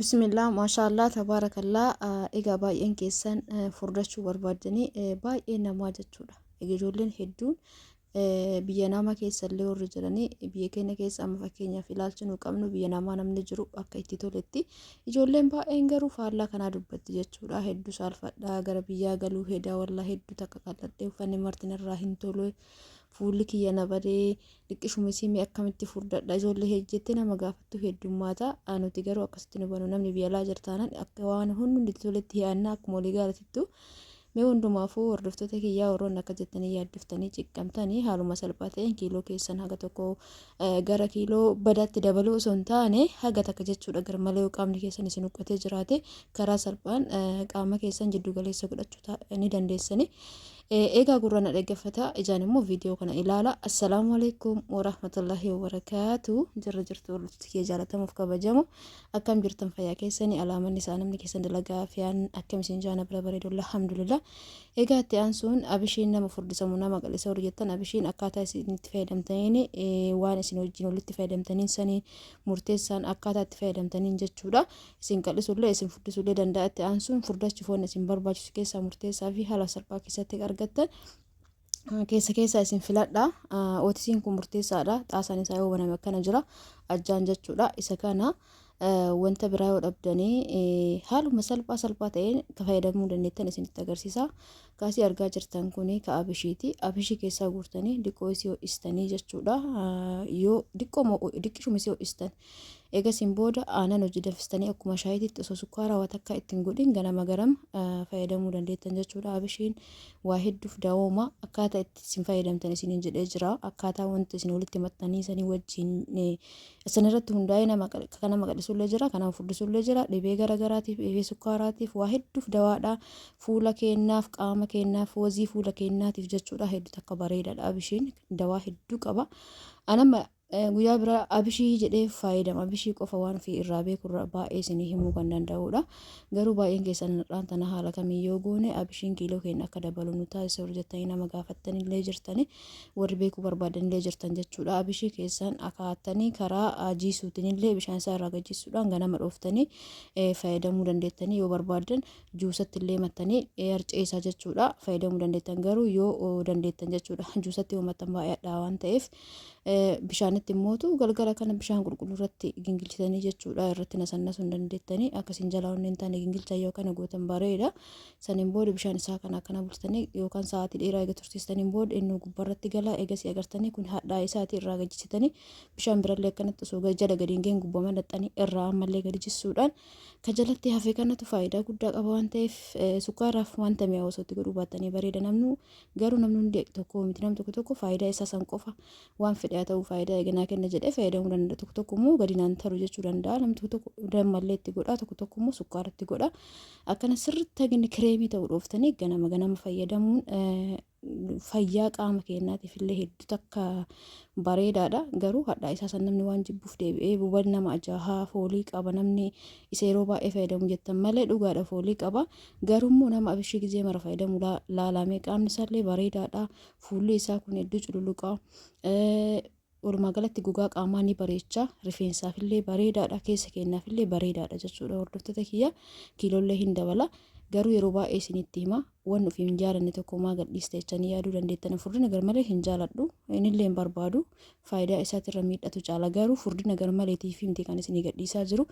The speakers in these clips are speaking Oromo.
Bismillah, maashaallah, tabaarakallah. Egaa baay'een keessan furdachuu barbaaddanii baay'ee namaa jechuudha. Egaa ijoolleen hedduun biyya namaa keessa illee warri jiranii biyya keenya keessa amma fakkeenyaaf ilaalchi nu qabnu biyya namaa namni jiru akka itti toletti. Ijoolleen baay'een garuu faallaa kanaa dubbatti jechuudha. Hedduu saalfadhaa gara biyyaa galuu hedaa wallaa hedduu takka qal'adhee uffanni marti narraa hin tolu. Fuulli kiyya na badee Xiqqishuma isii mee akkamitti furdadha ijoollee hejjettee nama gaafattu heddummaata. Nuti garuu akkasitti nu banu namni biyya alaa jirtaanan akka waan hundi toletti yaadna akkuma walii gaalatittu. Mee hundumaafuu hordoftoota kiyyaa warroonni akka jettanii yaaddoftanii ciqqamtanii haaluma salphaa ta'een kiiloo keessan haga tokko gara kiiloo badaatti dabaluu osoo hin taane haga takka jechuudha garmalee yoo qaamni keessan isin huqqatee jiraate karaa salphaan qaama keessan jiddu galeessa godhachuu ni dandeessani. Eegaa gurra na dhaggeeffata ijaan immoo viidiyoo kana ilaala. Assalaamu alaikum warahmatullahi wabarakaatu. Jirra jirtu hordoftoota kiyya jaalatamuuf kabajamu. Akkam jirtan fayyaa keessanii alaamanni isaa namni keessan dalagaa fiyaan akkam isin jaana bira bareedu alhamdulillah. Egaa itti aansuun abishiin nama furdisamu nama qal'isa warri jettan abishiin akkaataa isin itti fayyadamtaniin waan isin wajjin walitti fayyadamtaniin sanii murteessaan akkaataa itti fayyadamtaniin jechuudha. Isin qal'isullee isin furdisullee danda'a. Itti aansuun furdachuuf wanni isin barbaachisu keessaa murteessaa fi haala salphaa keessatti argattan keessa keessaa isin filadha. Ootisiin kun murteessaadha. Xaasaan isaa yoo baname akkana jira. Ajjaan jechuudha. Isa kana wanta biraa yoo dhabdanii haaluma salphaa salphaa ta'een ka fayyadamuu dandeettan isinitti agarsiisa. Kaasii argaa jirtan kuni ka abishiiti. Abishii keessaa guurtanii diqqoo isii ho'istanii jechuudha. Yoo diqqoo diqqishuma isii ho'istan. Eegasiin booda aanan hojii danfistanii akkuma shaayiititti osoo sukkaara waa takka itti hin godhin ganama garam fayyadamuu dandeettan jechuudha. Abishiin waa hedduuf dawooma akkaataa itti isin fayyadamtan isiniin jedhee jira. Akkaataa wanta isin walitti maxxanii sanii wajjin isin irratti hundaa'ee nama kan nama qal'isullee jira, kan nama furdisullee jira. Dhibee garagaraatiif, dhibee sukkaaraatiif waa hedduuf dawaadha. Fuula keennaaf, qaama keennaaf, wazii fuula keennaatiif jechuudha. Hedduu takka bareedaadha abishiin dawaa hedduu qaba. Anama Guyyaa biraa abishii jedhee faayidama abishii qofa waan ofii irraa beeku irraa baay'ee isinii himuu kan danda'udha. Garuu baay'een keessan har'aan tana haala kamiin yoo goone abishiin kiiloo keenya akka dabalu nu taasisa warri jettanii nama gaafattanillee jirtani warri beekuu barbaadanillee jirtan jechuudha. Abishii keessan akaattanii karaa jiisuutinillee bishaan isaa irraa gajjisuudhaan ganama dhooftanii fayyadamuu dandeettanii yoo barbaaddan juusatti illee mattanii harceesaa jechuudha fayyadamuu dandeettan garuu yoo dandeettan jechuudha juusatti yoo mattan baay'ee hadhaa waan ta'eef bishaanitti immootu galgala kana bishaan qulqulluu irratti gingilchitanii jechuudha irratti nasannasuu hin dandeettanii akkasiin jalaa onneen taane gingilcha yoo kana gootan bareeda saniin booda bishaan isaa kana akkana bulchitanii yookaan sa'aatii dheeraa eega tursiistaniin booda inni gubbarratti gala eegasii agartanii kun hadhaa isaatii irraa gajjisitanii bishaan birallee akkanatti osoo jala gadi hin geenye gubbama laxxanii irraa ammallee gadi jissuudhaan Ka jalatti hafe kanatu faayidaa guddaa qaba waan ta'eef sukkaaraaf wanta mi'aawu osoo itti godhuu baattanii bareeda namnu garuu namni hundi tokko miti namni tokko tokko faayidaa isaa san qofa waan fedhe haa ta'u faayidaa eeganaa kenna jedhee fayyadamuu danda'a tokko tokko immoo gadi naan taru jechuu danda'a namni tokko tokko dammallee itti godha tokko tokko immoo sukkaara itti godha akkana sirriitti haginni kireemii ta'u dhooftanii ganama ganama fayyadamuun fayyaa qaama keenyaatiif illee hedduu takka bareedaadha. Garuu hadhaa isaa san namni waan jibbuuf deebi'ee buban nama ajaahaa foolii qaba namni isa yeroo baay'ee fayyadamu jettan malee dhugaadha foolii qaba. Garuu immoo nama abishii gizee mara fayyadamu laalamee qaamni isaallee bareedaadha. Fuulli isaa kun hedduu cululuqa. Walumaa galatti gogaa qaamaa ni bareecha rifeensaafillee bareedaadha keessa keenyaafillee bareedaadha jechuudha hordoftoota kiyya kiiloollee hin dabala garuu yeroo baay'ee isinitti hima wanni ofii hin jaalanne tokko maa gadhiista jechanii yaaduu dandeettan furdina garmalee hin jaaladhu inillee hin barbaadu faayidaa isaatirra miidhatu caala garuu furdina garmaleetiif miti kan isinii gadhiisaa jiru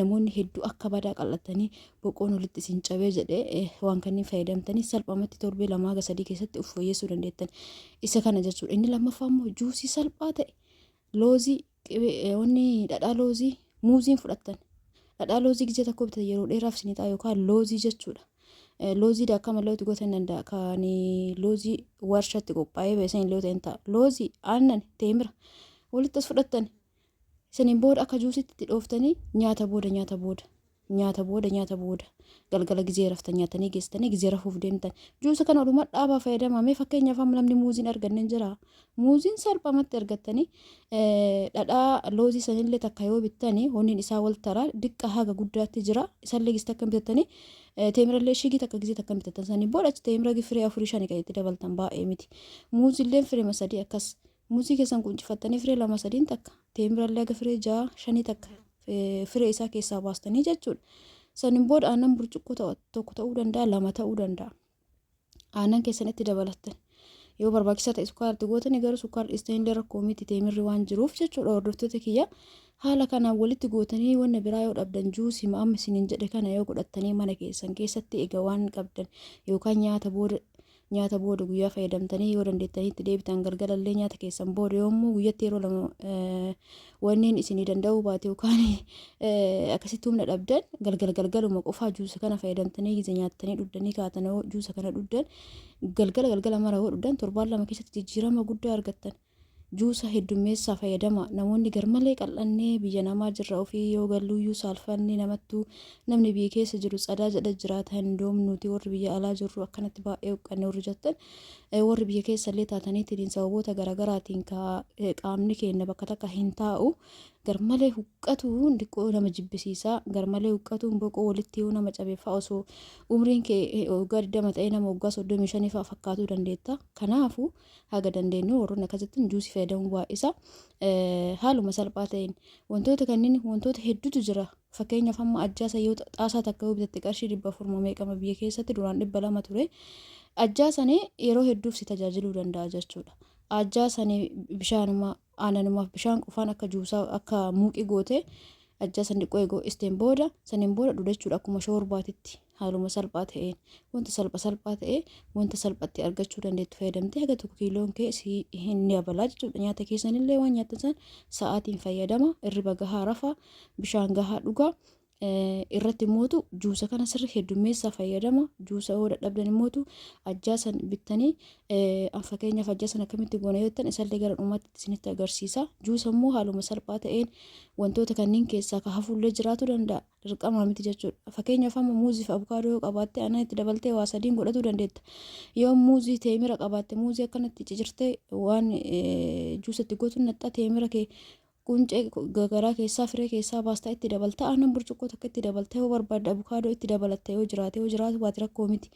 namoonni hedduu akka badaa qal'attanii boqoon olitti isin cabee jedhee waan kanneen fayyadamtanii salphamatti torbee lamaa haga sadii keessatti of fooyyessuu dandeettan isa kana jechuudha. Inni lammaffaa immoo juusii salphaa ta'e loozii wanni dhadhaa loozii muuziin fudhattan dhadhaa loozii gizee tokko bitan yeroo dheeraaf isinii ta'a yookaan loozii jechuudha. Loozii daakkaa malee itti gosa hin danda'a. Kan loozii warshaatti qophaa'ee ba'e san illee ta'e hin ta'a. Loozii aannan teemira walitti as fudhattan saniin booda akka juusiitti itti dhooftanii nyaata booda nyaata booda nyaata booda nyaata booda galgala gizee raftan nyaatanii geessitanii gizee rafuuf deemtan juusa kana oluma dhaabaa fayyadamaa mee fakkeenyaaf amma namni muuziin arganne hin jira muuziin salphamatti argattanii dhadhaa loozii sanillee takka yoo bittanii honniin isaa wal taraa diqqa haga guddaatti jira isallee gizee takka bitattanii teemirallee shigii takka gizee takka bitattan sanii booda achi teemira firee afurii shanii kan itti dabaltan baay'ee miti muuziilleen firema sadii akkas muuzii keessan quncifattanii firee lama sadiin takka teemirallee haga firee ja'a shanii takka Firee isaa keessaa baastanii jechuudha. Saniin booda aannan burcuqqoo tokko ta'uu danda'a, lama ta'uu danda'a. Aannan keessan itti dabalattan. Yoo barbaachisaa ta'e sukkaara itti gootanii, garuu sukkaara dhiistanii illee rakkoo miti, teemirri waan jiruuf jechuudha, hordoftoota kiyya. Haala kanaan walitti gootanii, wanna biraa yoo dhabdan juusii amma isiniin jedhe kana yoo godhattanii mana keessan keessatti egaa waan qabdan yookaan nyaata booda guyyaa fayyadamtanii, yoo dandeettanii itti deebitan galgalallee nyaata keessan booda, yommuu guyyatti yeroo lama wanneen isinii danda'uu baate yookaan akkasitti humna dhabdan, galgal galgaluma qofaa juusa kana fayyadamtanii, gize nyaattanii dhugdanii kaatan juusa kana dhugdan, galgala galgala mara yoo dhugdan, torbaan 2 keessatti jijjiirama guddaa argattan. Juusa heddummeessaa fayyadama. Namoonni garmalee qal'annee biyya namaa jirra, ofii yoo galluuyyuu saalfannee, namattuu namni biyya keessa jiru tsadaa jedha jiraata, hin doomnuuti warri biyya alaa jirru akkanatti baay'ee huqqanne warri jettan, warri biyya keessa illee taataniitiin sababoota garaagaraatiin qaamni keenya bakka takka hin taa'u, garmalee huqqatuun xiqqoo nama jibbisiisa. Garmalee huqqatuun boqoo walitti yoo nama cabeeffaa, osoo umriin kee waggaa 20 ta'ee nama waggaa 35 fa'aa fakkaatuu dandeetta. Kanaafu haga dandeenyu warroonni akkasittiin juusii fayyadamuu baay'isa. Haaluma salphaa ta'een wantoota kanneen, wantoota hedduutu jira. Fakkeenyaaf, amma ajjaasa yoo xaasaa takka yoo bitatte qarshii 400 meeqama biyya keessatti, duraan 200 ture. Ajjaa sanii yeroo hedduuf si tajaajiluu danda'a jechuudha. Ajjaa sanii bishaanuma, aananumaaf bishaan qofaan akka juusaa, akka muuqii goote, ajjaa san xiqqoo eegoo isteen booda, saniin booda dhudachuudha akkuma shoorbaatitti. Haaluma salphaa ta'een, wanta salpha salphaa ta'e, wanta salphatti argachuu dandeettu fayyadamtee haga tokko kiiloon kee si hin dabalaa jechuudha. Nyaata keessanillee waan nyaattan san sa'aatiin fayyadama, irriba gahaa rafa, bishaan gahaa dhugaa. Irratti immootu juusa kana sirri heddummeessaa fayyadama. Juusa yoo dadhabdan immootu ajjaa san bittanii, fakkeenyaaf ajjaa san akkamitti goona yoo jettan, isallee gara dhumaatti isinitti agarsiisa. Juusa immoo haaluma salphaa ta'een wantoota kanneen keessaa ka hafullee jiraatu danda'a. Dirqamaa miti jechuudha. Fakkeenyaaf, amma muuzii fi abukaadoo yoo qabaatte, aannan itti dabaltee waa sadiin godhatuu dandeetta. Yoo muuzii teemira qabaatte, muuzii akkanatti cicirtee waan juusa itti gootu naxxa, teemira kee quncee garaa keessaa, firee keessaa baastaa itti dabalta, aannan burcuqqoo tokko itti dabalta, yoo barbaadde abukaadoo itti dabalatta yoo jiraate, yoo jiraatu baate rakkoo miti.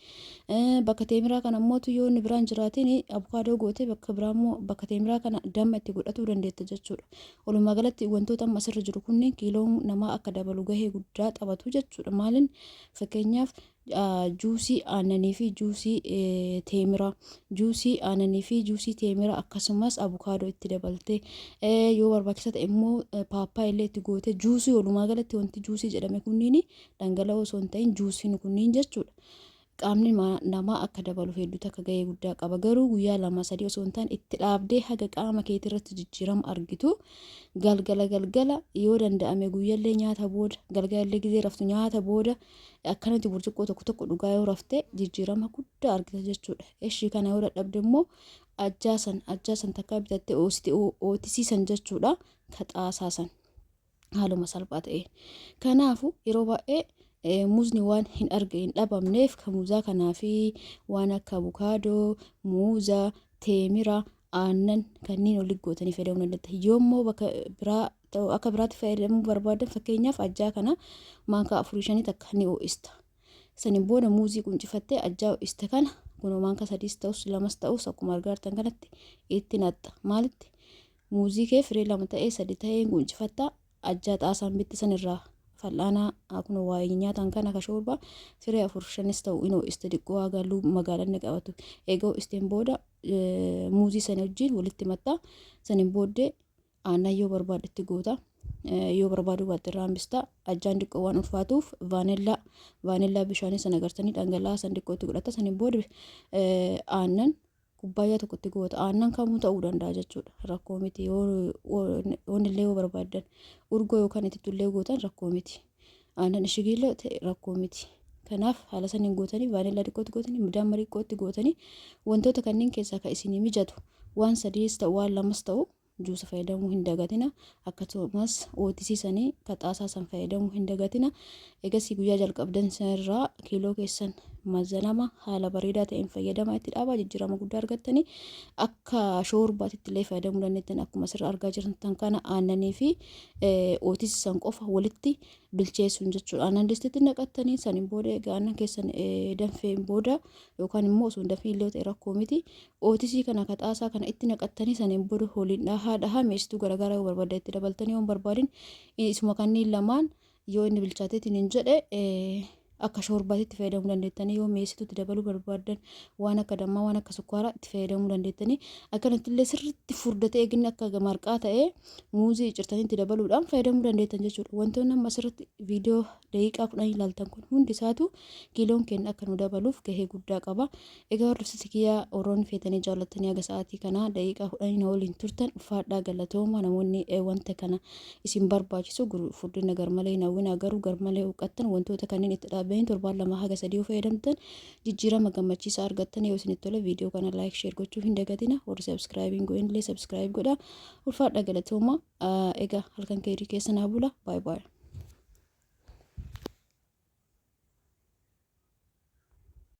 Bakka teemiraa kana immoo yoo inni biraan jiraatin abukaadoo goote, bakka biraa immoo bakka teemiraa kana damma itti godhatuu dandeetta jechuudha. Walumaa galatti wantoota amma asirra jiru kunneen kiiloon namaa akka dabalu gahee guddaa taphatu jechuudha. Maaliin? Fakkeenyaaf, juusii aannanii fi juusii teemiraa, juusii aannanii fi juusii teemiraa, akkasumas abukaadoo itti dabaltee, yoo barbaachisa ta'e immoo paappaa illee itti gootee juusii, walumaa galatti wanti juusii jedhame kunniin dhangala'oo osoo hin ta'in juusiin kunniin jechuudha. Qaamni namaa akka dabalu hedduutu akka gahee guddaa qaba. Garuu guyyaa 2 3 osoo hin taane itti dhaabdee haga qaama keetii irratti jijjiirama argitu, galgala galgala yoo danda'ame, guyyallee nyaata booda, galgalallee gizee raftu nyaata booda akkanatti burcuqqoo tokko tokko dhugaa yoo rafte jijjiirama guddaa argita jechuudha. Eshii kana yoo dadhabde immoo ajjaa san takkaa bitattee ootisiisan jechuudha. Ka xaasaa san. Haaluma salphaa ta'een. Kanaafu yeroo baay'ee muuzni waan hin arge hin dhabamneef, kan muuzaa kanaa fi waan akka abukaadoo, muuza, teemira, aannan kanneen walitti gootanii fayyadamuu dandeetta. Yoommoo bakka biraa akka biraatti fayyadamuu barbaadan, fakkeenyaaf, ajjaa kana maankaa afurii shanii takka ni ho'ista. Saniin booda muuzii quncifattee ajjaa ho'iste kana kunoo maankaa sadiis ta'us lamas ta'us akkuma argaa jirtan kanatti itti naxxa. Maalitti? Muuzii kee firee lama ta'ee sadi ta'ee quncifatta, ajjaa xaasaan bitti san irraa fal'aanaa kunoo waa'ee nyaatan kana ka shoorbaa firee afur shanis ta'u in ho'iste, xiqqoo haga magaalanni qabatu. Eega ho'isteen booda muuzii sana wajjin walitti maxxa. Saniin booddee aannan yoo barbaadde itti goota. Yoo barbaaduu baatte irraa hambista. Ajjaan xiqqoo waan ulfaatuuf vaanellaa bishaanii sana gartanii dhangala'aa san xiqqoo itti godhata. Saniin booda aannan kubbaayyaa tokko itti goota. Aannan kamuu ta'uu danda'a jechuudha. Rakkoo miti. Yoo yoo barbaaddan urgoo yookaan itittuu gootan rakkoo miti. Aannan ishigiillee ta'e rakkoo miti. Kanaaf haala saniin gootanii, vaanellaa xiqqootti gootanii, damma xiqqootti gootanii, wantoota kanneen keessaa kan isinii mijatu waan sadiis ta'u waan lamas ta'u juusa fayyadamuu hin dagatina. Akkasumas ootisiisanii ka xaasaa san fayyadamuu hin dagatina. Egasii guyyaa jalqabdan sanirraa kiiloo keessan Mazanama haala bareedaa ta'een fayyadamaa itti dhaabaa, jijjiirama guddaa argattanii akka shoorbaatitti illee fayyadamuu dandeettan. Akkuma asirra argaa jirtan kana aannanii fi ootis san qofa walitti bilcheessuun jechuudha. Aannan distitti naqattanii saniin booda egaa aannan keessan danfeen booda yookaan immoo osoo hin danfiin illee ta'e rakkoo miti. Ootisii kana ka xaasaa kana itti naqattanii saniin booda waliin dhahaa dhahaa, mi'eessituu garaagaraa yoo barbaaddan itti dabaltanii, yoo hin barbaadin isuma kanneen lamaan yoo inni bilchaateetiin hin jedhe akka shoorbaatitti fayyadamuu dandeettanii, yoo mi'eessituutti dabaluu barbaaddan waan akka dammaa, waan akka sukkaaraa itti fayyadamuu dandeettanii, akkanatti illee sirriitti furdatee eeginni akka marqaa ta'ee muuzii cirtanii itti dabaluudhaan fayyadamuu dandeettan jechuudha. Wantoonni amma asirratti viidiyoo daqiiqaa 10 ilaaltan kun hundi isaatu kiiloon keenya akka nu dabaluuf gahee guddaa qaba. Egaa hordoftoota kiyyaa, warroonni feetanii jaallattanii haga sa'aatii kanaa daqiiqaa 10 na waliin turtan, ulfaadhaa, galatooma. Namoonni wanta kana isin barbaachisu, furdina garmalee hin hawwinaa, garuu garmalee huqqattan wantoota kanneen itti dhaabbanii torbaan 2 haga 3 yoo fayyadamtan jijjiirama gammachiisaa argattan. Yoo isinitti tole viidiyoo kana like, share gochuu hin dagatina. Warri subscribe hin godhin illee subscribe godha. Ulfaadhaa, galatooma. Egaa halkan keerii keessa naa bula. Baay baay.